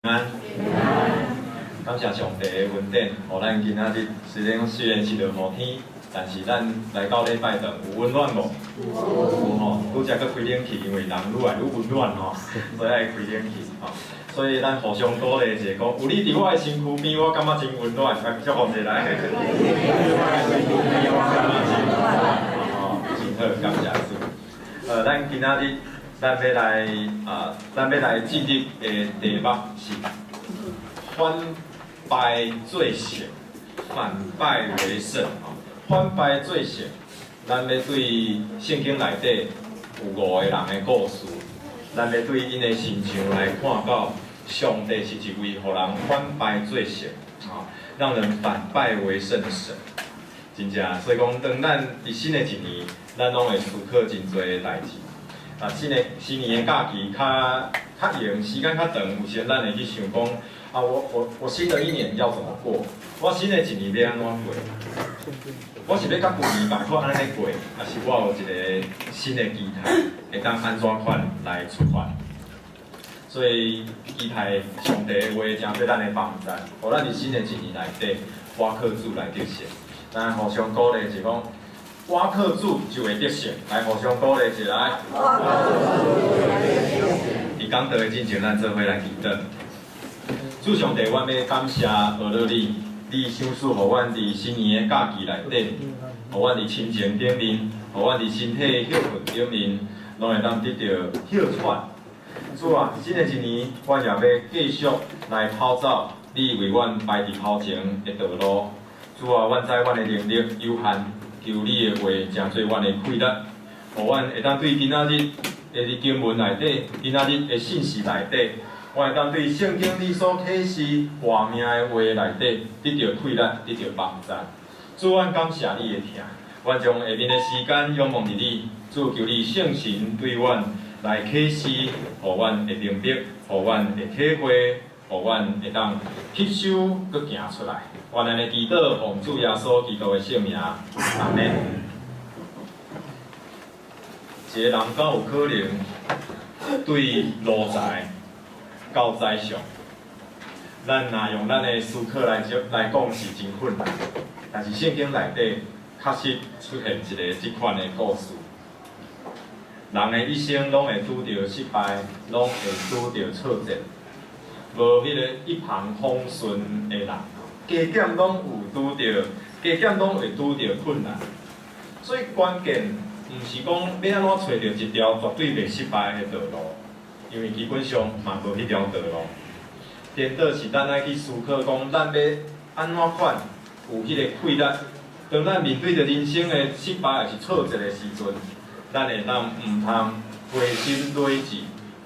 安，感謝上帝的恩典，予咱今仔日雖然是落雨天，但是咱來到禮拜堂有溫暖無？有吼，拄才閣開冷氣，因為人愈來愈溫暖吼，所以愛開冷氣吼。所以咱互相鼓勵者，講有你佇我的身軀邊，我感覺真溫暖。來，祝福者來。有你佇我的身軀邊，我感覺真溫暖。吼，真好，感謝主。咱今仔日咱欲來進入的題目是反敗做勝，反敗為勝。吼，反敗做勝，咱欲對聖經內底有五個人的故事，咱欲對𪜶的身上來看到上帝是一位予人反敗做勝，吼，讓人反敗為勝的神。真正，所以講，當咱佇新的一年，咱攏會思考真濟代誌。啊，新的新年的假期較較閒，時間較長，有時咱會去想講，啊，我新的一年要怎麼過？我新的一年欲按怎過？我是欲佮舊年仝款按呢過，抑是我有一個新的期待，會當按怎款來出發？所以期待上帝的話成做咱的幫助，予咱佇新的一年內底，倚靠主來得勝。咱互相鼓勵者講，倚靠主就會得勝，來互相鼓勵一下來。佇講道的進前，咱做伙來祈禱。主上帝，阮欲感謝阿樂你，你賞賜予阮佇新年的假期內底，予阮佇親情頂面，予阮佇身體歇睏頂面，攏會當得著歇喘。主啊，新的一年，阮也欲繼續來跑走你為阮排佇頭前的道路。主啊，阮知阮的能力有限，求你的話成做阮的氣力，予阮會當對今仔日的經文內底，今仔日的信息內底，我會當對聖經你所啟示活命的話內底得著氣力，得著幫助。主，阮感謝你的疼，阮將下面的時間仰望佇你，主求你聖神對阮來啟示，予阮會明白，予阮會體會，予阮會當吸收，閣行出來。阮按呢祈禱，奉主耶穌基督的聖名，阿們。一個人敢有可能對奴才到宰相？咱若用咱的思考來來講是真困難，但是聖經內底確實出現一個這款的故事。人的一生攏會拄著失敗，攏會拄著挫折，無彼個一帆風順的人，加減攏有拄著，加減攏會拄著困難。所以關鍵毋是講欲按怎揣著一條絕對袂失敗的道路，因為基本上嘛無彼條道路。顛倒是咱愛去思考講，咱欲按怎款有彼個氣力，當咱面對著人生的失敗抑是挫折的時陣，咱會當毋通灰心累志，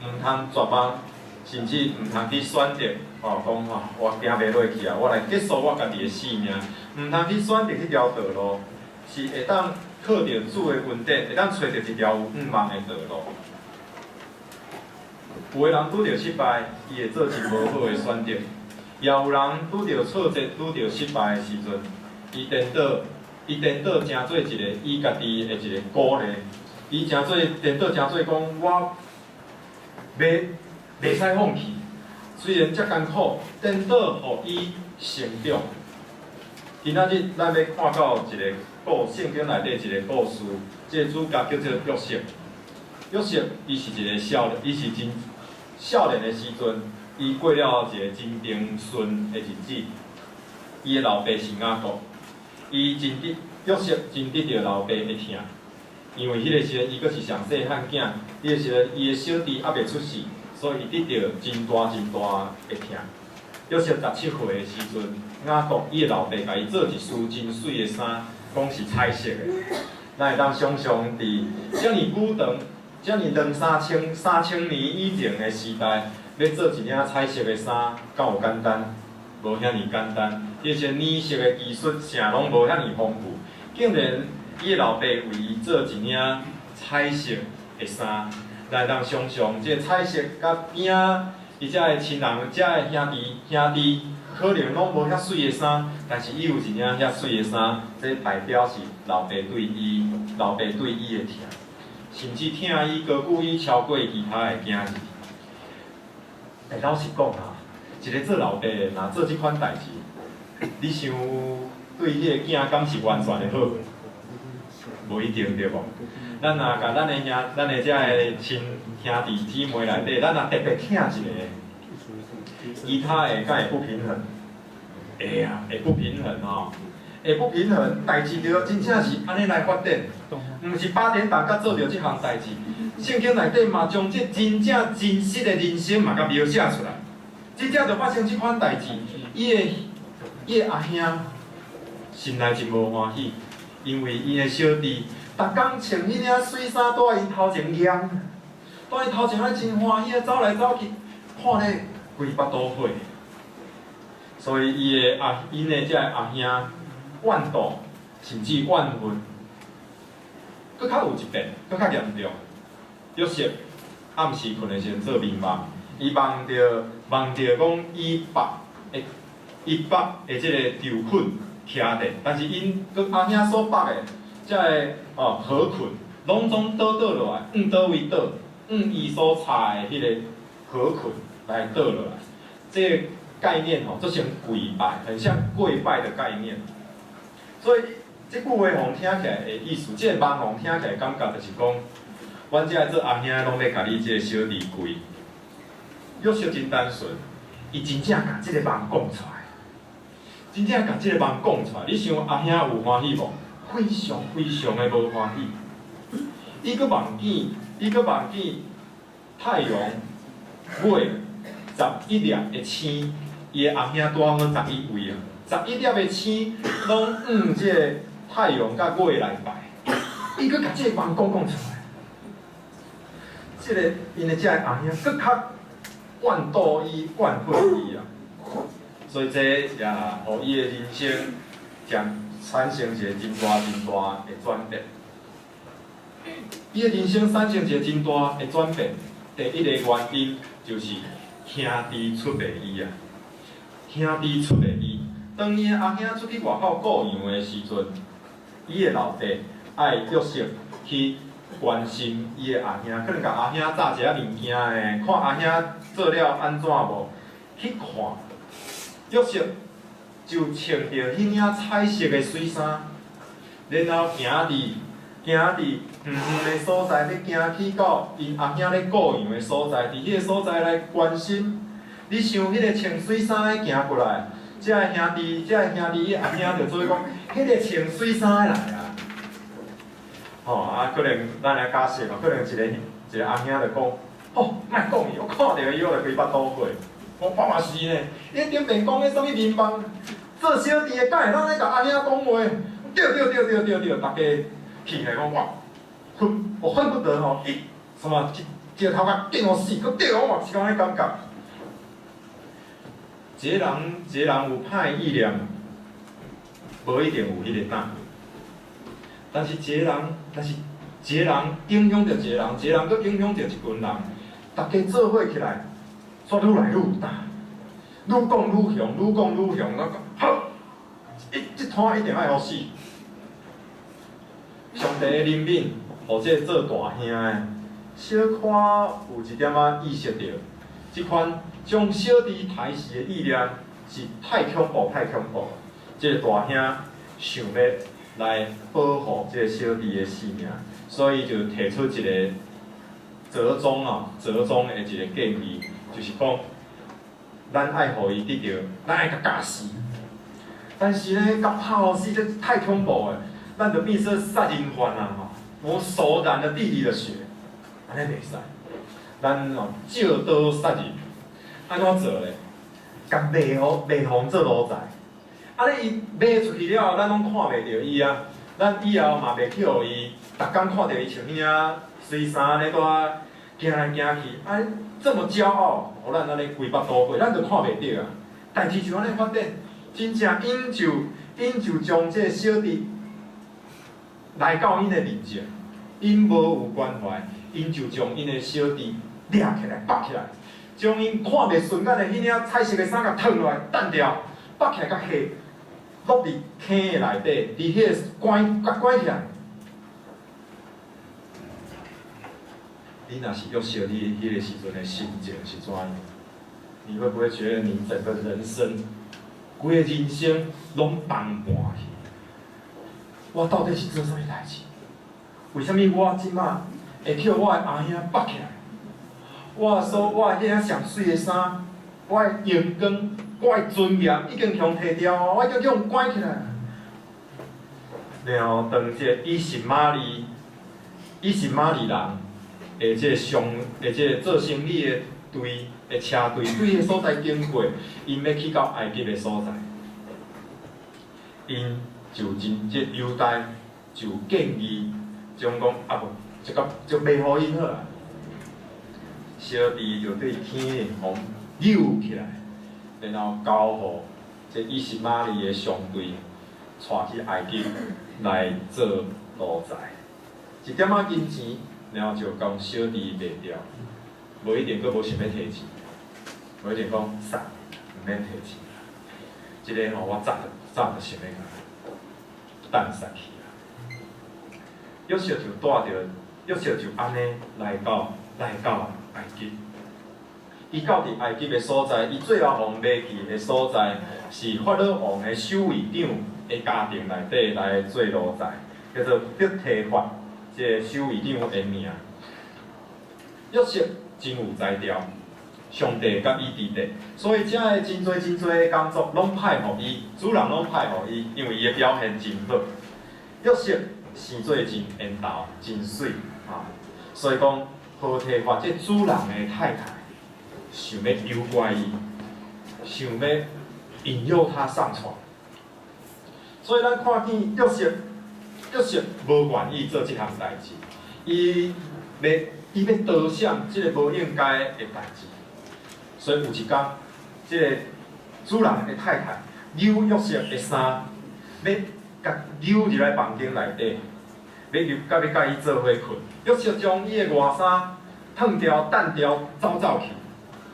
毋通絕望，甚至毋通去選擇，吼講吼我行袂落去啊，我來結束我家己的性命，毋通去選擇彼條道路，是會當靠著主的恩典，會當揣著一條有向望的道路。有的人拄著失敗，伊會做真無好的選擇；也有人拄著挫折、拄著失敗的時陣，伊顛倒成做一個伊家己的一個鼓勵，伊成做顛倒成做講我袂袂使放棄，雖然遮艱苦，顛倒予伊成長。今仔日咱欲看到一個聖經內底一個故事，這個主角叫做約瑟。約瑟伊是一個少年，伊是真少年的時陣，伊過了一個真平順的日子。伊的老爸是雅各，伊真得約瑟真得著老爸的疼，因為彼個時陣伊閣是上細漢囝，彼個時陣伊的小弟猶未出世，所以伊得著真大真大的疼。約瑟17歲的時陣，雅各伊的老爸共伊做一束真媠的衫，講是彩色的。咱會當想像佇遮爾久長、遮爾兩三千、3000年以前的時代，欲做一領彩色的衫，敢有簡單？無遐爾簡單。彼時染色的技術啥攏無遐爾豐富，竟然伊的老爸為伊做一領彩色的衫，咱會當想像這個彩色佮邊仔伊遮的親人、遮的兄弟兄弟，可能攏無遐媠的衫，但是伊有一領遐媠的衫，這代表是老爸對伊、老爸對伊的疼，甚至疼伊高過伊超過其他的囝兒。欸，老實講啊，一個做老爸的，若做這款代誌，你想對彼个囝敢是完全的好？無一定對無？咱若共咱的兄、咱的遮个親兄弟姊妹內底，咱若特別疼一个，其他的敢會不平衡？會啊，會不平衡吼，會不平衡。代誌著真正是按呢來發展，毋是八點檔才做著這項代誌。聖經內底嘛，將這真正真實的人生嘛，共描寫出來。真正就發生這款代誌，伊的阿兄心內真無歡喜，因為𪜶的小弟逐工穿彼領媠衫，蹛𪜶頭前踭，蹛𪜶頭前按呢真歡喜啊，走來走去，看咧規腹肚火。所以𪜶的這个阿兄怨妒，甚至怨恨，閣較有一遍，閣較嚴重。約瑟暗時睏的時陣做眠夢，伊夢著夢著講伊爸的這個裘捆徛佇，但是𪜶閣阿兄所縛的這个河捆，攏總倒倒落來，向佗位倒，向伊所插的彼个河捆來倒落來。這个概念吼，做成跪拜，很像跪拜的概念。所以這句話予人聽起來的意思，這个夢予人聽起來感覺就是講，阮這个做阿兄攏欲共你這个小弟跪。約瑟真單純，伊真正共這个夢講出來，真正共這个夢講出來。你想阿兄有歡喜無？非常非常的無歡喜。伊閣夢見太陽、月11粒的星，伊的阿兄拄好11位啊，十一粒的星攏向這个太陽佮月來拜。伊閣共這个夢講講出來，這个𪜶的這个阿兄閣較怨妒伊、怨恨伊啊，所以這也予伊的人生將產生一個真大真大的轉變。伊的人生產生一個真大的轉變，第一個原因就是兄弟出賣伊啊，兄弟出賣伊。當伊的阿兄出去外口顧羊的時陣，伊的老爸愛約瑟去關心伊的阿兄，可能共阿兄紮一下物件的，看阿兄做了按怎無？去看，約瑟就穿著彼領彩色的媠衫，然後行佇遠遠的所在，欲行去到𪜶阿兄咧顧羊的所在，佇彼个所在來關心。你想彼个穿媠衫的行過來，這个兄弟伊阿兄就做伙講，彼個穿媠衫的來啊！吼啊，可能咱來假設嘛，可能一個一個阿兄就講，吼，莫講伊，我看著伊我就規腹肚火。我嘛是呢，伊頂面講彼啥物眠夢，做小弟的敢會當咧共阿兄講話？對對對對對對，逐家起來講哇，恨我恨不得吼一什麼一一個頭殼電予死，閣對我嘛是按呢感覺。一个人一个人有歹意念，無一定有彼个膽。但是一個人，但是一個人影響著一個人，一個人閣影響著一群人，逐家做伙起來，煞愈來愈有膽，愈講愈雄，愈講愈雄，我講好，一這攤一定愛予死。上帝的憐憫，予這個做大兄的，小可有一點仔意識著，這款將小弟刣死的意念是太恐怖、太恐怖。這個大兄想欲來保護這個小弟的性命，所以就提出一個折中哦，折中的一個建議，就是講，咱愛予伊得著，咱愛共鉸死。但是呢，共拍予死，這太恐怖的，咱就變做殺人犯啊！吼，我手染了弟弟的血，按呢袂使。咱哦，借刀殺人，按怎做咧？共賣予賣予做奴才。按呢伊賣出去了後，咱攏看袂著伊啊。咱以後嘛袂去予伊，逐工看著伊穿彼領媠衫咧，蹛行來行去，按呢這麼驕傲，予咱按呢規腹肚火，咱就看袂著啊。代誌就按呢發展，真正𪜶就將這个小弟來到𪜶的面前，𪜶無有關懷，𪜶就將𪜶的小弟掠起來、縛起來，將𪜶看袂順眼的彼領彩色的衫共脫落來，擲掉，縛起來共下，落佇坑的內底，佇彼個關共關起來。你若是約瑟，你彼個時陣的心情是怎樣？你會不會覺得你整個人生，規个人生攏崩盤去？我到底是做啥物代誌？為啥物我這馬會予我的阿兄縛起來？我彼領上媠的衫，我的榮光，我的尊嚴已經予人提掉啊！我已經予人關起來。然後當這個以實瑪利人的這個商的這個做生意的隊的車隊對彼个所在經過，𪜶欲去到埃及的所在，𪜶就真這猶大就建議將講啊無，這個就賣予𪜶好啊。小弟就對天予扭起來，然後交予這以實瑪利的商隊帶去埃及來做奴才。一點仔金錢，然後就將小弟賣掉，無一定閣無想欲提錢，無一定講散，毋免提錢。這个吼，我早就早就想欲共彈殺去啊。約瑟就帶著約瑟就按呢來到埃及。伊到佇埃及的所在，伊最後予人賣去的所在，是法老王的守衛長的家庭內底來做奴才，叫做彼提法，這个守衛長的名。約瑟真有才調，上帝佮伊佇咧，所以遮的真濟真濟的工作攏派予伊，主人攏派予伊，因為伊的表現真好。約瑟生做真緣投，真媠啊，所以講波提乏這主人的太太想欲誘拐伊，想欲引誘他上床。所以咱看見約瑟，約瑟無願意做這項代誌，伊欲逃閃這个無應該的代誌。所以有一工，這个主人的太太扭約瑟的衫，欲共扭入來房間內底，欲入佮欲佮伊做伙睏。約瑟將伊的外衫褪掉、掸掉，走走去。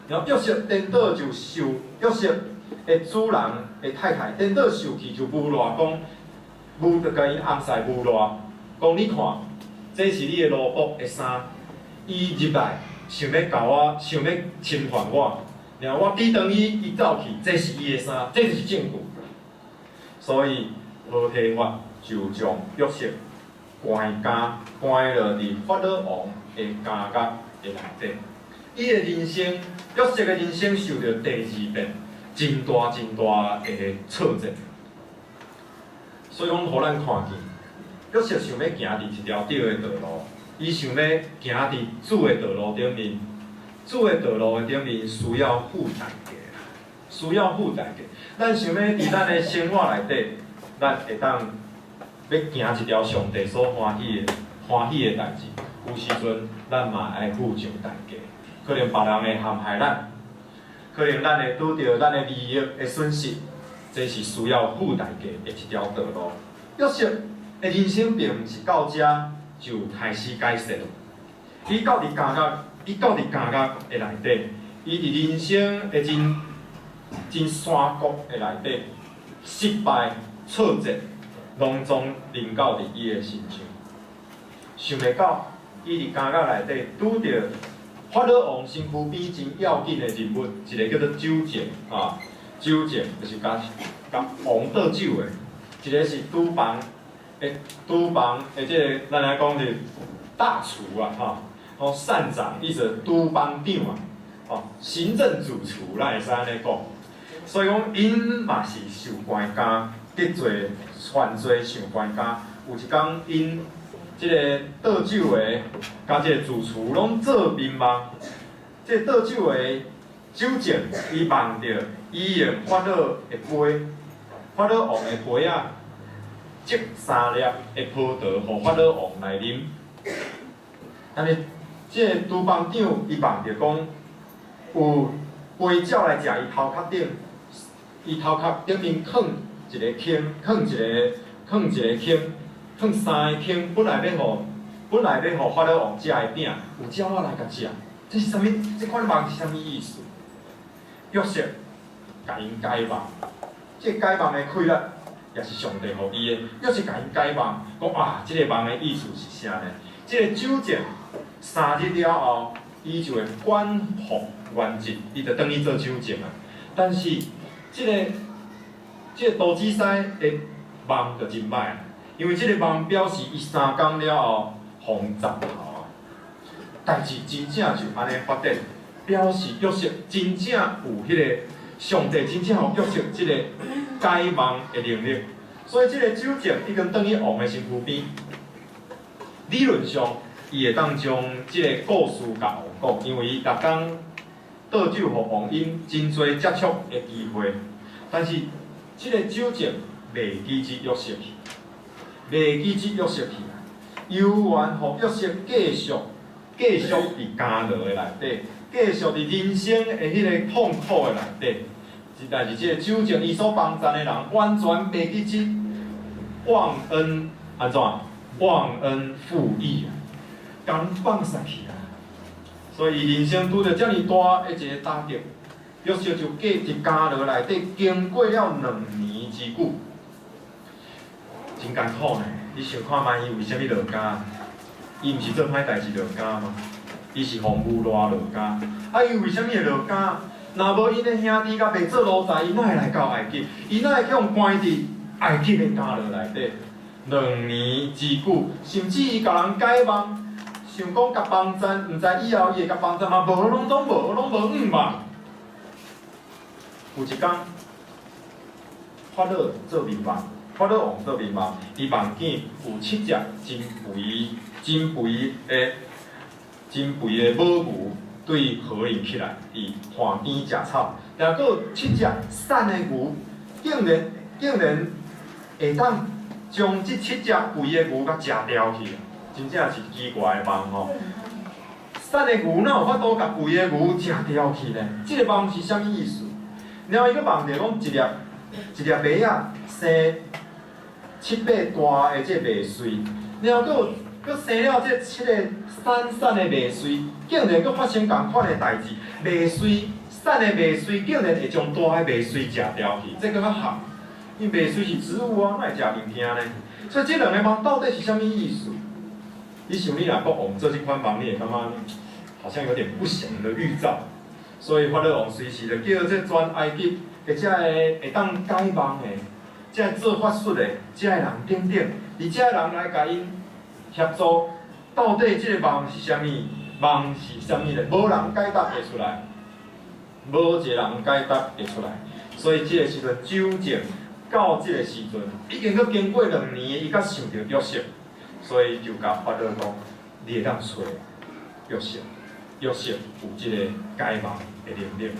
然後約瑟顛倒就受約瑟的主人的太太顛倒受氣，就誣賴講，誣就共𪜶翁婿誣賴，講你看，這是你的奴僕的衫，伊入來想欲共我，想欲侵犯我，然後我抵擋伊，伊走去，這是伊的衫，這就是證據。所以波提乏就將約瑟關監，關落佇法老王的監獄的內底。伊的人生，約瑟的人生受著第二遍真大真大的挫折。所以講，予咱看見，約瑟想欲行佇一條對的道路，伊想欲行佇主的道路頂面，主的道路的頂面需要付代價，需要付代價。咱想欲佇咱的生活內底，咱會當欲行一條上帝所歡喜的代誌，有時陣咱嘛愛付上代價。可能別人會陷害咱，可能咱會拄著咱的利益的損失，這是需要付代價的一條道路。約瑟的人生並毋是到遮就開始改善，伊到佇監獄的內底，伊佇人生的真真山谷的內底，失敗、挫折，攏總臨到佇伊的身上。想袂到，伊佇監獄內底拄著法老王身軀邊真要緊的人物，一个叫做酒政啊，酒政就是共共王倒酒的，一个是廚房的這个，咱來講是大廚啊，吼，哦，膳長，伊是廚房長啊，哦，行政主廚，咱會使按呢講。所以講，𪜶嘛是受關監，得罪犯罪受關監。有一工，𪜶這个倒酒的，佮這个主廚攏做面夢。這个倒酒的酒政，伊夢著，伊用法老的杯，法老王的杯仔，斟三粒的葡萄，予法老王來啉。但是，這个廚房長伊夢著講，有飛鳥來食伊頭殼頂，伊頭殼頂面囥一个坑，囥一個坑，囥三个坑，本來欲予法老王食的餅，有鳥仔來共食，這是啥物？這款夢是啥物意思？約瑟共𪜶解夢，這個解夢的氣力也是上帝予伊的。約瑟共𪜶解夢，講啊，這个夢的意思是啥呢？這个酒政3日了後，伊就會管復原職，伊就轉去做酒政啊。但是這個杜子師的夢就真歹啊，因為這個夢表示伊3工了後予人斬頭啊。代誌真正就按呢發展，表示約瑟真正有彼個上帝真正予約瑟這個解夢的能力，所以這個酒政已經轉去王的身軀邊。理論上，伊會當將這個故事共王講，因為伊逐工倒酒予王飲，真濟接觸的機會。但是這個酒政袂記得約瑟去，袂記得約瑟去啊，猶原予約瑟繼續佇監牢的內底，繼續佇人生的彼個痛苦的內底。但是這個酒政伊所幫贊的人，完全袂記得忘恩按怎？忘恩負義啊，共放殺去啊！所以伊人生拄著遮爾大的一個打擊，約瑟就繼佇監牢內底經過了2年之久，真艱苦呢。你想看覓伊為啥物落監？伊毋是做歹代誌落監嗎？伊是予誣賴落監。啊，伊為啥物會落監？若無𪜶的兄弟共賣做奴才，伊哪會來到埃及？伊哪會去予關佇埃及的監牢內底兩年之久？甚至伊共人解夢，想講共幫贊，毋知以後伊會共幫贊嘛？無，攏總無，攏無向望。有一工，法老做眠夢，法老王做眠夢，伊夢見有七隻真肥、真肥的、真肥的母牛對河裡起來，佇岸邊食草。然後閣有七隻瘦的牛，竟然會當將這七隻肥的牛共食掉去，真正是奇怪的夢吼。瘦的牛哪有法度共肥的牛食掉去呢？這個夢是啥物意思？然後伊閣夢著講一粒一粒麥仔生七八大的這麥穗，然後閣有閣生了這七個瘦瘦的麥穗，竟然閣發生仝款的代誌，麥穗瘦的麥穗竟然會將大的麥穗食掉去，這閣較合，因為麥穗是植物啊，哪會食物件呢？所以這兩个夢到底是啥物意思？你想你若國王做這款夢，你會感覺好像有點不祥的預兆。所以法老王隨時就叫這全埃及的這个會當解夢的、這个做法術的這个人等等，而這个人來共𪜶協助，到底這个夢是啥物？夢是啥物咧？無人解答會出來，無一個人解答會出來。所以這个時陣酒政到這个時陣，已經閣經過兩年，伊才想著約瑟，所以就共法老講：你會當揣約瑟。約瑟有這個解夢的能力。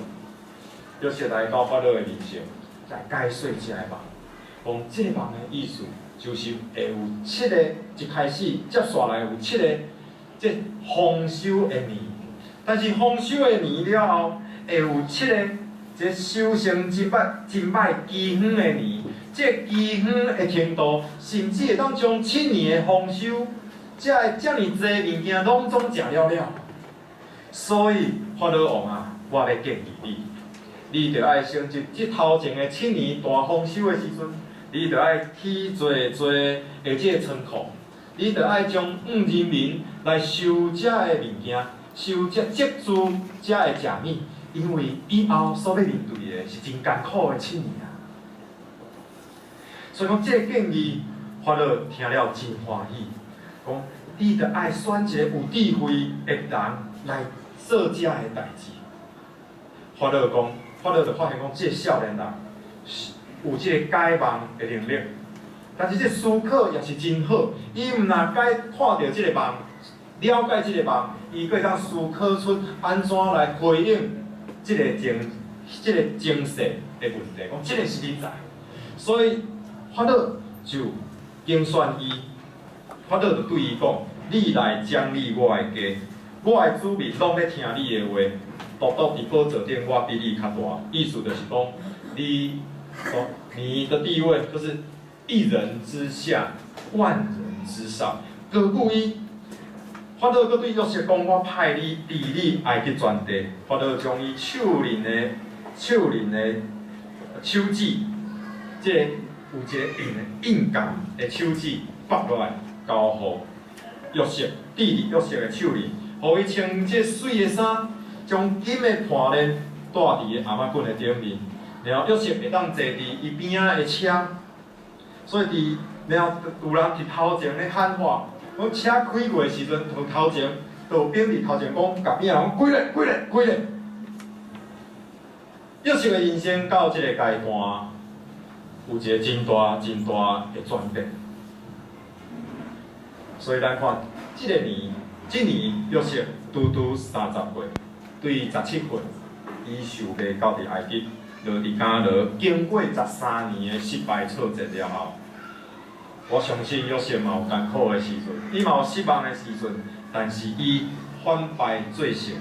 約瑟來到法老的面前，來解說這个夢。講這個夢的意思，就是會有七個，一開始接紲來有七個這豐收的年，但是豐收的年了後，會有七個這收成真歹、真歹饑荒的年。這饑荒的程度，甚至會當將七年的豐收，這个遮爾濟物件攏總食了了。所以法老王啊，我欲建議你，你著愛先這這頭前的七年大豐收的時陣，你著愛起濟濟的這個倉庫，你著愛將向人民來收這个物件，收這積聚這个食物，因為以後所欲面對的是真艱苦的七年啊。所以講，這個建議，法老聽了真歡喜，講你著愛選一個有智慧的人來做這个代誌。法老講，法老就發現講，這個少年人是有這個解夢的能力，但是這思考也是真好。伊毋但解看著這個夢，了解這個夢，伊閣會當思考出按怎來回應這個情勢的問題。講這個是人才，所以法老就揀選伊。法老就對伊講：你來掌理我的家，我的子民攏欲聽你的話，獨獨佇寶座頂，我比你較大。意思就是講，你的地位就是一人之下，萬人之上。高過伊，法老閣對約瑟講：我派你治理埃及全地。法老將伊手鏈的手指，這個有一個印的印鑑的手指拔落來，交予約瑟，戴佇約瑟的手裡。予伊穿這媠的衫，將金的盤鏈戴佇伊頷仔頸的頂面，然後約瑟會當坐佇伊邊仔的車，所以佇然後有人佇頭前咧喊話，講車開過的時陣，從頭前就有兵佇頭前講，共邊仔人講開咧，開咧，開咧。約瑟的人生到這個階段，有一個真大真大的轉變。所以咱看，這個年，這年約瑟拄拄30歲，對17歲，伊受賣到佇埃及，落佇監牢，經過13年的失敗挫折了後，我相信約瑟嘛有艱苦的時陣，伊嘛有失望的時陣，但是伊反敗做勝，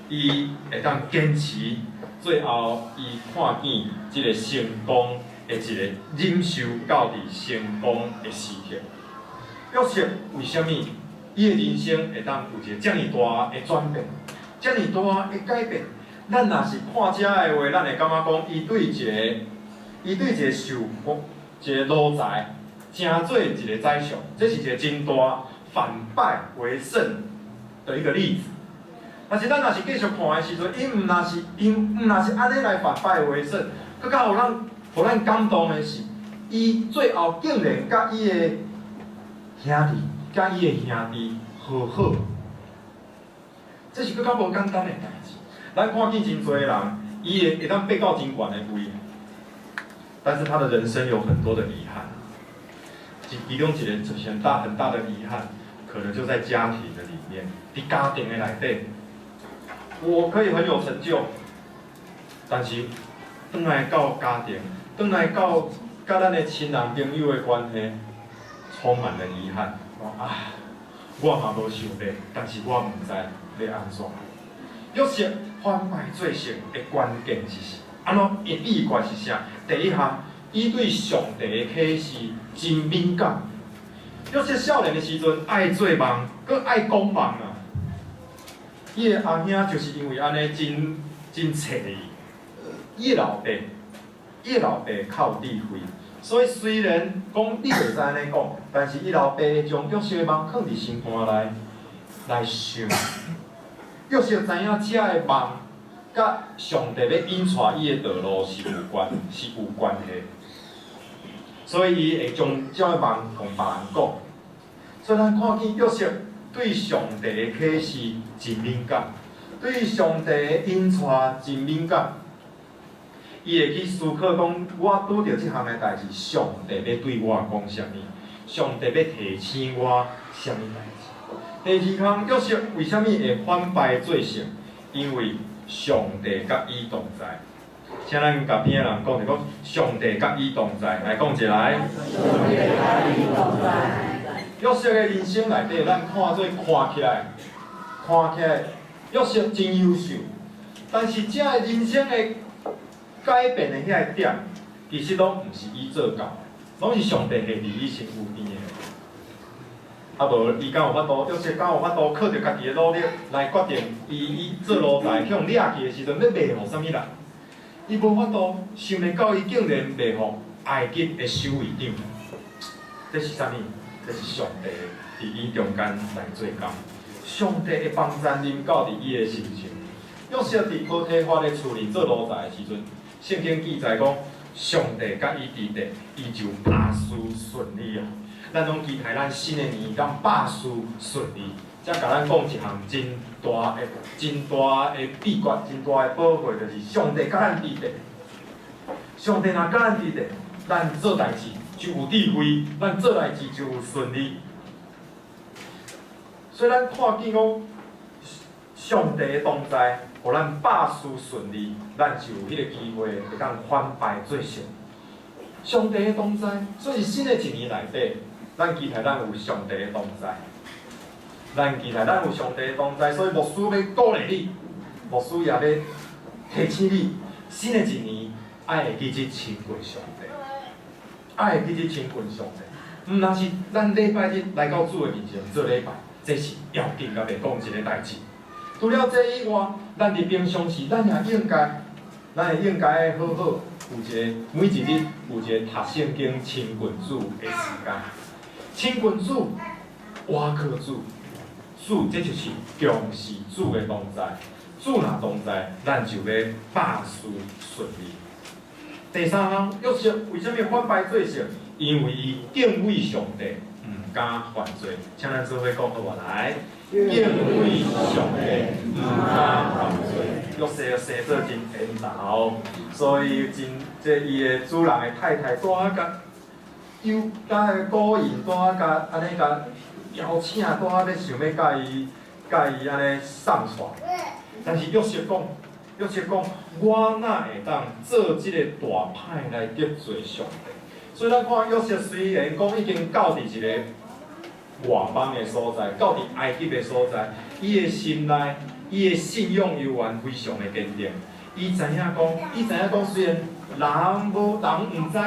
伊會當堅持，最後伊看見這個成功的一個忍受到佇成功的時刻。約瑟為啥物伊的人生會當有一個遮爾大的轉變，遮爾大的改變？咱若是看這的話，咱會感覺講，伊對一個受一個奴才，成做一個宰相，這是一個真大反敗為勝的一個例子。但是咱若是繼續看的時陣，伊毋若是按呢來反敗為勝，閣較予咱感動的是，伊最後竟然佮伊的兄弟和好，這是閣較無簡單的代誌。咱看見真濟人，伊會當爬到真懸的位，但是他的人生有很多的遺憾。其中一個很大很大的遺憾，可能就在家庭的裡面，佇家庭的內底，我可以很有成就，但是轉來到家庭，轉來到佮咱的親人朋友的關係，充滿了遺憾。啊，我嘛無想欲，但是我毋知欲按怎。約瑟反敗做勝的關鍵是啥？按怎？伊秘訣是啥？第一項，伊對上帝的啟示真敏感。約瑟少年的時陣愛做夢，閣愛講夢啊。伊的阿兄就是因為按呢真真揣伊。伊的老爸較有智慧，所以雖然講你袂使按呢講，但是伊老爸會將約瑟的夢囥佇心肝內來想。約瑟知影這个夢，佮上帝欲引帶伊的道路是有關係。所以伊會將這个夢共別人講。所以咱看見約瑟對上帝的啟示真敏感，對上帝的引帶真敏感。伊會去思考講，我拄著這項的代誌，上帝欲對我講啥物？上帝欲提醒我啥物代誌？第二項，約瑟為啥物會反敗做勝？因為上帝佮伊同在。請咱共邊仔人講，就講上帝佮伊同在，來講一來。上帝佮伊同在。約瑟的人生內底，咱看做看起來，約瑟真優秀，但是這个人生的改變的遐個點，其實攏毋是伊做到的，攏是上帝下佇伊身軀邊的。啊無，伊敢有法度？約瑟敢有法度靠著家己的努力來決定伊做奴才予掠去的時陣欲賣予啥物人？伊無法度，想袂到伊竟然賣予埃及的守衛長。這是啥物？這是上帝佇伊中間來做工，上帝的幫贊臨到佇伊的身上。約瑟佇波提乏的厝裡做奴才的時陣，聖經記載講，上帝佮伊佇咧，伊就百事順利啊！咱攏期待咱新的年當百事順利，才共咱講一項真大的秘訣，真大的寶貝，就是上帝佮咱佇咧。上帝若佮咱佇咧，咱做代誌就有智慧，咱做代誌就有順利。所以咱看見講，上帝的同在，予咱百事順利，咱就有彼個機會會當反敗做勝。上帝的同在，所以新的一年內底，咱期待咱有上帝的同在。咱期待咱有上帝的同在，所以牧師欲鼓勵你，牧師也欲提醒你，新的一年愛會記得親近上帝，愛會記得親近上帝。毋但是咱禮拜日來到主的面前做禮拜，這是要緊佮袂講一个代誌。除了這以外，咱佇平常時，咱也應該好好有一个每一日有一个讀聖經、親近主的時間。親近主，倚靠主，主這就是重視主的同在，主若同在，咱就欲百事順利。第三項，約瑟為啥物反敗做勝？因為伊敬畏上帝，毋敢犯罪。請咱做伙講好無？來，敬畏上帝，毋敢犯罪。約瑟生做真緣投，所以真這伊的主人的太太帶仔共誘共勾引，帶仔共按呢共邀請，帶仔欲想欲共伊按呢上床。但是約瑟講，約瑟講，我哪會當做這个大歹來得罪上帝？所以咱看約瑟雖然講已經到佇一个外邦的所在，到佇埃及的所在，伊的心內，伊的信仰猶原非常的堅定。伊知影講，雖然人無人毋知，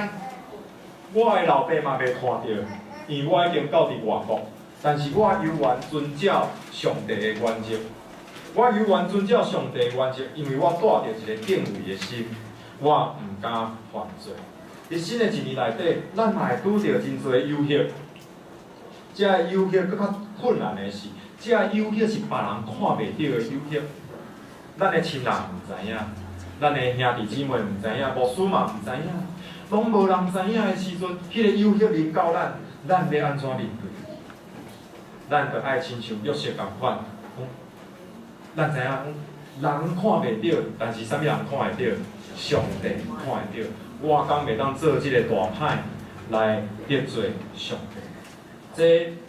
我的老爸嘛袂看著，因為我已經到佇外國，但是我猶原遵照上帝的原則，我猶原遵照上帝的原則，因為我帶著一个敬畏的心，我毋敢犯罪。佇新的一年內底，咱嘛會拄著真濟誘惑，這个誘惑閣較困難的是，這个誘惑是別人看袂著的誘惑，咱的親人毋知影，咱的兄弟姊妹毋知影，牧師嘛毋知影，攏無人知影的時陣，彼个誘惑臨到咱，咱欲按怎面對？咱著愛親像約瑟仝款，咱知影講，人看袂著，但是啥物人看會著？上帝看會著。我敢袂當做這个大歹來得罪上帝？這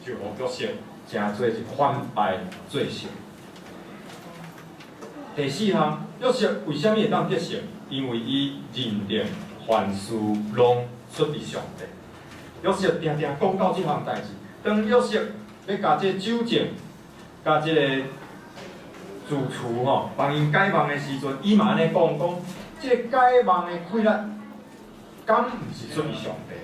就予約瑟成做是反敗做勝。第四項，約瑟為啥物會當得勝？因為伊認定凡事攏出佇上帝。約瑟定定講到這項代誌，當約瑟欲共這酒政，共這个主廚吼幫𪜶解夢的時陣，伊嘛按呢講講，這个解夢的氣力，敢毋是出佇上帝？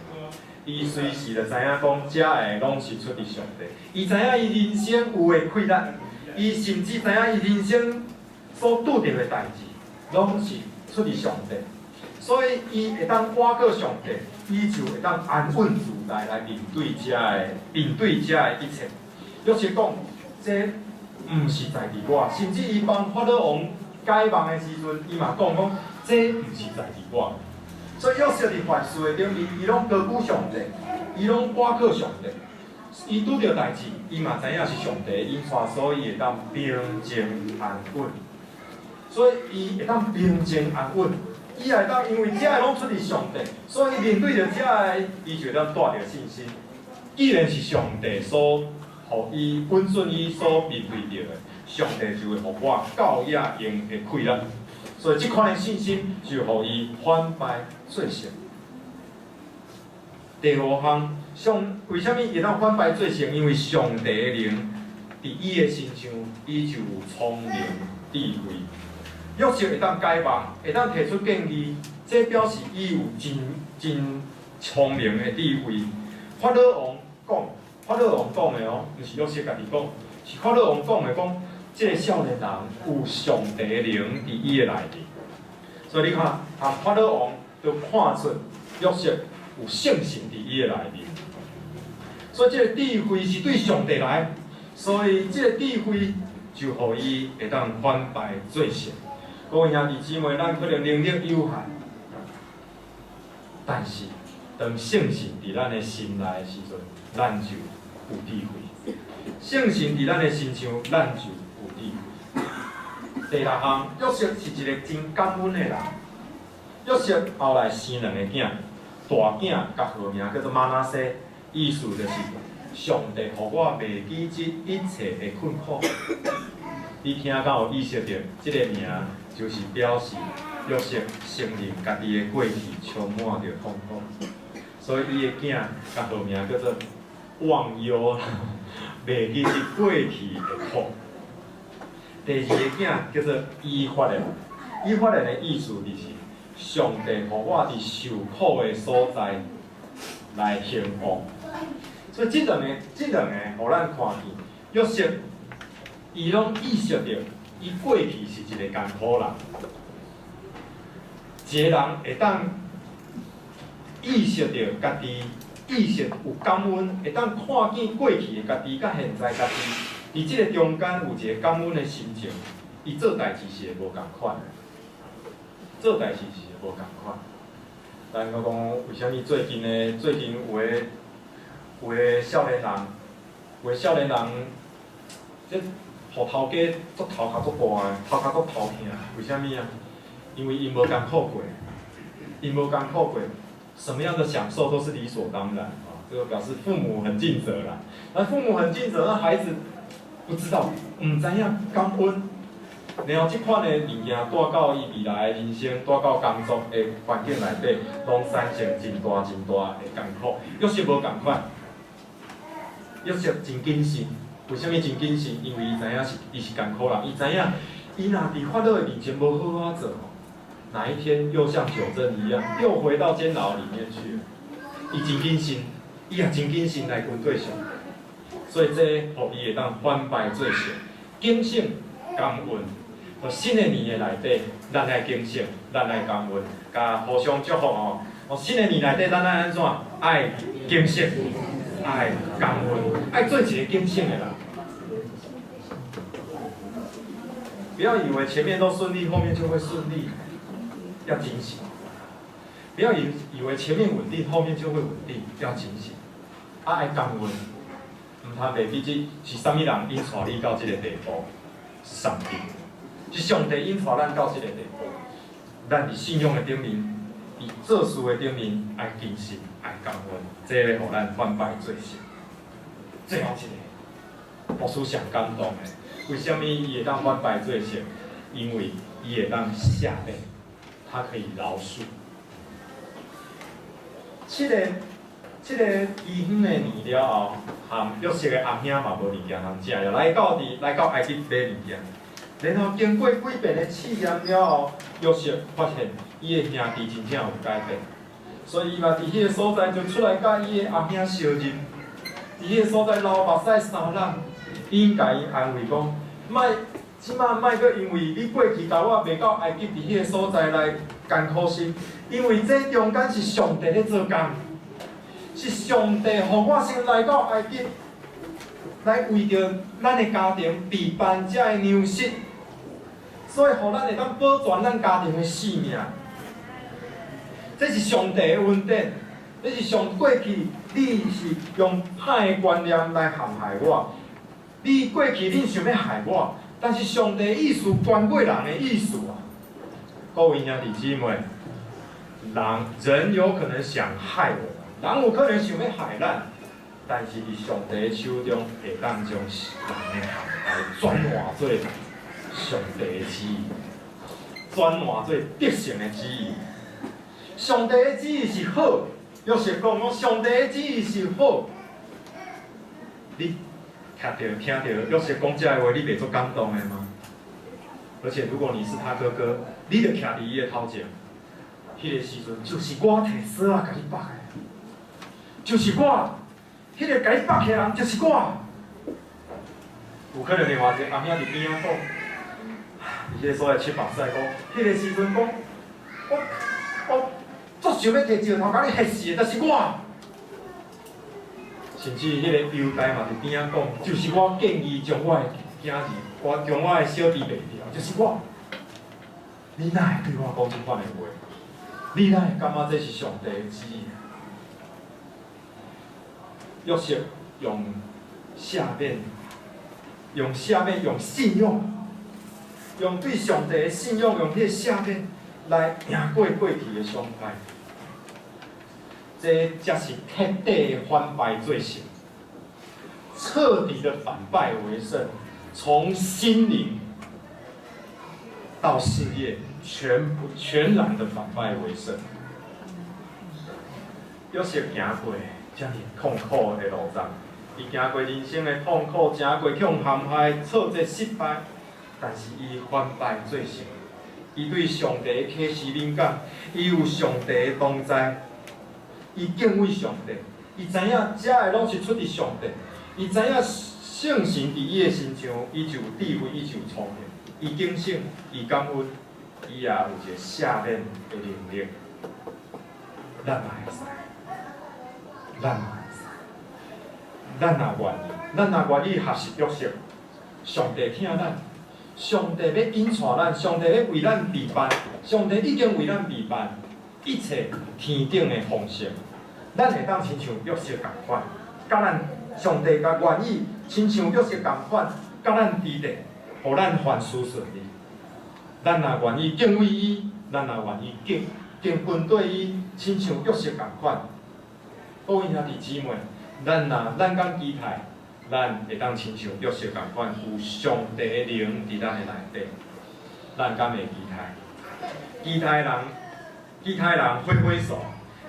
伊隨時就知影講，這个攏是出佇上帝。伊知影伊人生有的氣力，伊甚至知影伊人生所拄著的代誌，攏是出佇上帝。所以伊會當倚靠上帝，伊就會當安穩自在來面對這个一切。約瑟講，這毋是在佇我，甚至伊幫法老王解夢的時陣，伊嘛講講，這毋是在佇我。所以約瑟佇凡事的頂面，伊攏高舉上帝，伊攏倚靠上帝。伊拄著代誌，伊嘛知影是上帝引帶，所以會當平靜安穩。所以伊會當平靜安穩，伊也會當因為這个攏出佇上帝，所以面對著這个，伊就會當帶著信心。既然是上帝所予伊允准伊所面對著的，上帝就會予我夠額用的氣力。所以這款的信心就予伊反敗做勝。第五項，上為啥物會當反敗做勝？因為上帝的靈佇伊的身上，伊就有聰明智慧。約瑟會當解夢，會當提出建議，這表示伊有真真聰明的智慧。法老王講，法老王講的哦，毋是約瑟家己講，是法老王講的講，這个少年人有上帝的靈佇伊的內面。所以你看，啊，法老王就看出約瑟有聖神佇伊的內面。所以這个智慧是對上帝來，所以這个智慧就予伊會當反敗做勝。各位兄弟姊妹，咱可能能力有限，但是當聖神佇咱的心內的時陣，咱就有智慧。聖神佇咱的身上，咱就有智慧。第六項，約瑟是一个真感恩的人。約瑟後來生兩个囝，大囝共號名叫做瑪拿西，意思就是上帝予我袂記這一切的困苦。你聽敢有意識著，這个名就是表示約瑟承認家己的過去充滿著痛苦，所以伊的囝共號名叫做忘憂，袂記得過去的苦。第二個囝叫做以法蓮，以法蓮的意思就是上帝予我佇受苦的所在來興旺。所以這兩個，予咱看見約瑟，伊攏意識著，伊過去是一个艱苦人。一个人會當意識著家己，意識有感恩，會當看見過去的家己佮現在家己，佇這个中間有一个感恩的心情，伊做代誌是會無仝款的，做代誌是會無仝款。咱閣講為啥物最近有的少年人，這予頭家足頭殼足大的，頭殼足頭痛，為啥物啊？因為𪜶無艱苦過，𪜶無艱苦過，什麼樣的享受都是理所當然啊！這個表示父母很盡責啦。那父母很盡責，那孩子不知道，毋知影感恩。然後這款的物件帶到伊未來的人生，帶到工作的環境內底，攏產生真大真大的艱苦。約瑟無仝款，約瑟真謹慎。為啥物真謹慎？因為伊知影是伊是艱苦人，伊知影伊若佇法老的面前無好好做，哪一天又像九真一樣，又回到監牢裡面去了。伊真謹慎，伊也真謹慎來跟對上，所以這予伊會當反敗做勝，警醒感恩。新的年的內底，咱愛警醒，咱愛感恩，共互相祝福哦。哦，新的年內底，咱愛按怎？愛警醒，愛感恩，愛做一个警醒的人。不要以為前面都順利，後面就會順利，要警醒。不要以為前面穩定，後面就會穩定，要警醒。啊，愛感恩，毋通袂記這是啥物人引帶你到這个地步？是上帝，是上帝引帶咱到這个地步。咱佇信仰的頂面，佇做事的頂面，愛謹慎，愛感恩，這會予咱反敗做勝。最後一個，牧師上感動的，為啥物伊會當反敗做勝？因為伊會當赦免，他可以饒恕。七个饑荒的年了後，含約瑟的阿兄嘛無物件通食，就來到埃及買物件。然後經過幾遍的試驗了後，約瑟發現伊的兄弟真正有改變，所以伊嘛佇彼个所在就出來佮伊的阿兄相認。佇彼个所在流目屎3工，𪜶共伊安慰講：莫，這馬莫閣因為你過去共我賣到埃及佇彼个所在來艱苦心，因為這中間是上帝咧做工，是上帝予我先來到埃及，來為著咱的家庭備辦這个糧食，所以予咱會當保全咱家庭的性命。這是上帝的恩典，這是上過去你是用歹的觀念來陷害我，你過去恁想欲害我，但是上帝的意思懸過人的意思啊！各位兄弟姊妹，人有可能想害我們，人有可能想欲害咱，但是佇上帝的手中，會當將人的陷害轉化做上帝的旨意，轉化做得勝的旨意。上帝的旨意是好，約瑟講講上帝的旨意是好。你聽著約瑟講這个話，你袂足感動的嗎？而且如果你是他哥哥，你就徛佇伊的頭前，彼个時陣就是我提索仔共你縛的，就是我，彼个共你縛起的人就是我。有可能另外一个阿兄佇邊仔講，佇彼个所在拭目屎講，彼个時陣講，我足想欲提石頭共你彼死的，就是我。甚至彼个猶大嘛佇邊仔講，就是我建議將我的囝兒，我將我的小弟賣掉，就是我。你哪會對我講這款的話？你哪會感覺這是上帝的旨意？約瑟用赦免，用赦免，用信仰，用對上帝的信仰，用彼个赦免來贏過過去的傷害。這才是徹底的反敗做勝，徹底的反敗為勝，從心靈到事業，全部全然的反敗為勝。約瑟行過遮爾痛苦的路程，伊行過人生的痛苦，行過去予陷害、挫折、失敗，但是伊反敗做勝。伊對上帝的啟示敏感，伊有上帝的同在，伊敬畏上帝，伊知影這个攏是出佇上帝，伊知影聖神佇伊的身上，伊就有智慧，伊就有聰明，伊警醒，伊感恩，伊也有一個赦免的能力。咱嘛會使，咱嘛會使，咱若願意，咱若願意學習約瑟，上帝疼咱，上帝欲引帶咱，上帝欲為咱備辦，上帝已經為咱備辦一切天頂的豐盛。咱會當親像約瑟仝款，佮咱上帝共願意親像約瑟仝款，佮咱佇咧，予咱凡事順利。咱若願意敬畏伊，咱若願意敬敬跟綴伊，親像約瑟仝款。各位兄弟姊妹，咱若咱敢期待，咱會當親像約瑟仝款，有上帝的靈佇咱的內底，咱敢會期待？期待人，期待人揮揮手。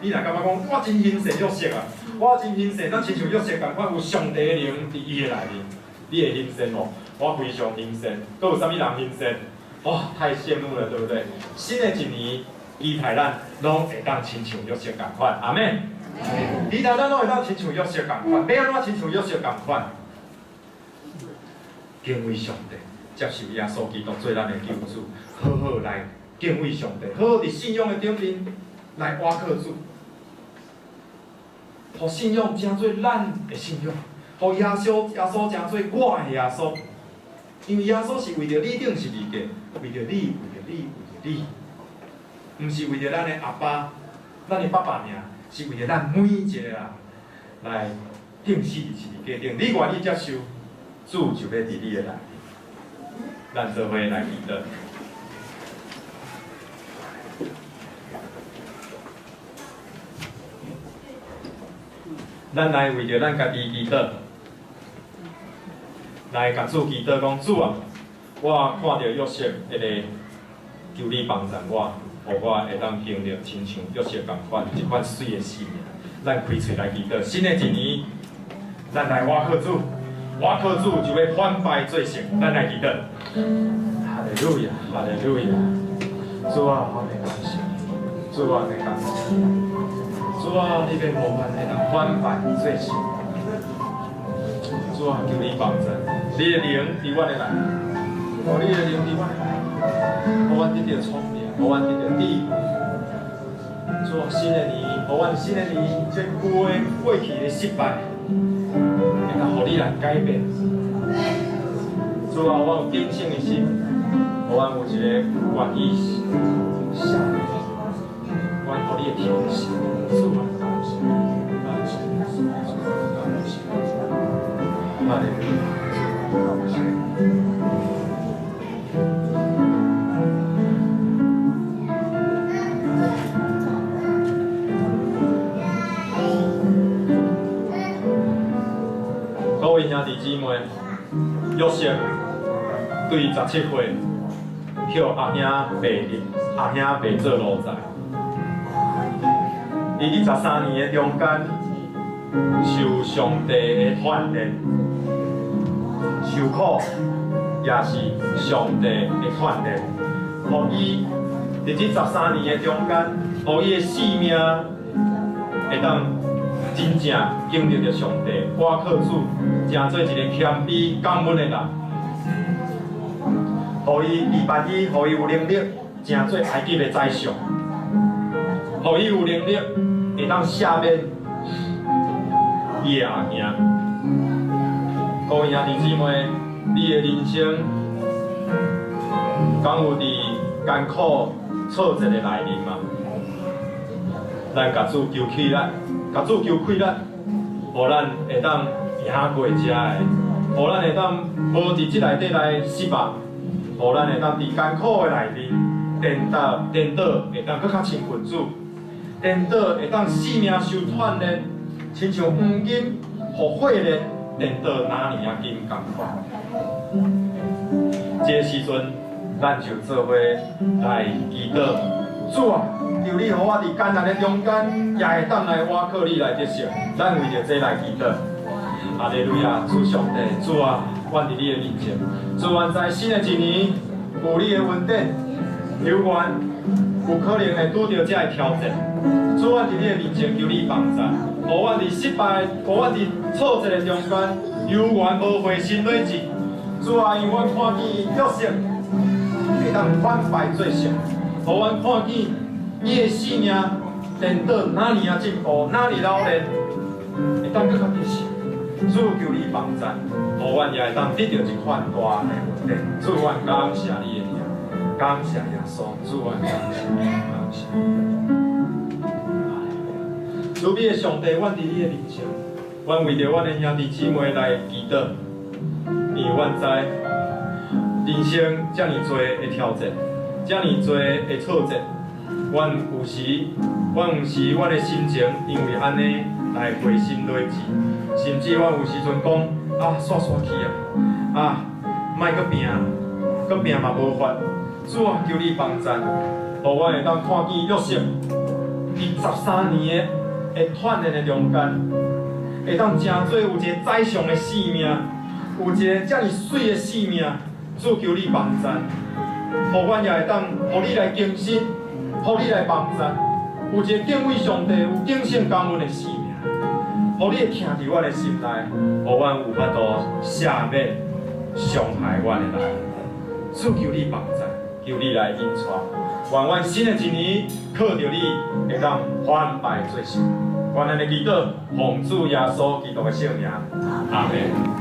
你若感覺講，我真欣羨約瑟啊，我真欣羨，咱親像約瑟仝款，有上帝的靈佇伊的內面，你會欣羨無？我非常欣羨。閣有啥物人欣羨？哇，太羨慕了，對不對？新的一年，期待咱攏會當親像約瑟仝款，阿們。期待咱攏會當親像約瑟仝款，欲按怎親像約瑟仝款？敬畏上帝，接受耶穌基督做咱的救主，好好來敬畏上帝，好好佇信仰的頂面來倚靠主，予信仰成做咱的信仰，予耶穌成做我的耶穌，因為耶穌是為著你釘十字架，為著你，為著你，為著你，毋是為著咱的阿爸、咱的爸爸爾，是為著咱每一個人來釘死佇十字架頂。你願意接受，主就欲佇你的內面，咱做伙來祈禱。咱來為著咱家己祈禱，來共主祈禱講，主啊，我看著約瑟一個，求你幫助我，予我會當經歷親像約瑟仝款這款媠的生命。咱開喙來祈禱，新的一年，咱來倚靠主，倚靠主就欲反敗做勝。咱來祈禱。哈利路亞，哈利路亞，主啊，我欲感謝，主啊，欲感謝。主啊，你欲予阮會當反敗做勝。主啊，求你幫助，你的靈佇阮的內面，予你的靈佇阮的內面，予阮得著聰明，予阮得著智慧。主啊，新的年，予阮新的年，這舊的過去的失敗，會當予你來改變。主啊，我有警醒的心，予阮有一個願意下，願予你的提醒。主啊，感謝，感謝，感謝，哈利路亞，主啊，感謝。各位兄弟姊妹，約瑟對17歲，予阿兄賣入，阿兄賣做奴才。伊佇13年的中間，受上帝的鍛鍊，受苦也是上帝的鍛鍊，予伊佇這13年的中間，予伊的性命會當真正經歷著上帝，倚靠主，成做一個謙卑感恩的人，予伊預備伊，予伊有能力成做埃及的宰相，予伊有能力會當赦免伊的阿兄。各位兄弟姊妹，你的人生敢有佇艱苦挫折的內面嗎？咱共主求氣力，共主求氣力，予咱會當贏過這个，予咱會當無佇這內底來失望，予咱會當佇艱苦的內面顛倒顛倒，會當閣較親近主，顛倒會當性命受鍛鍊，親像黃金予火煉，顛倒哪爾仔金仝款。這个時陣，咱就做伙來祈禱，主啊，求你予我佇艱難的中間，也會當來倚靠你來得勝。咱為著這來祈禱。哈利路亞，主上帝，主啊，阮佇你的面前，主阮知新的一年有你的恩典，猶原有可能會拄著這个挑戰。主，阮佇你的面前求你幫助，予阮佇失敗、予阮佇挫折的中間，猶原無灰心累志。主啊，因為阮看見約瑟會當反敗做勝，予阮看見伊的性命顛倒哪爾仔進步，哪爾老練，會當閣較得勝。主，求你幫贊，予阮也會當得著這款大的恩典。主，阮感謝你的名，感謝耶穌。主，阮感謝，感謝。慈悲的上帝，阮佇你的面前，阮為著阮的兄弟姊妹來祈禱，因為阮知人生遮爾濟的挑戰，遮爾濟的挫折，阮有時，阮的心情因為按呢來灰心落志，甚至阮有時陣講啊，煞煞去啊，啊，莫閣拼，閣拼嘛無法。主啊，求你幫贊，予阮會當看見約瑟佇13年的鍛鍊的中間，會當成做有一个宰相的性命，有一个遮爾媠的性命。主，求你幫贊，予阮也會當予你來更新，予你來幫贊，有一个敬畏上帝、有敬虔感恩的性命，予你會疼佇阮的心內，予阮有法度赦免傷害阮的人。主，求你幫贊，求你來引帶，願阮新的一年靠著你，會當反敗作勝。願咱的祈禱，奉主耶穌基督的聖名，阿門。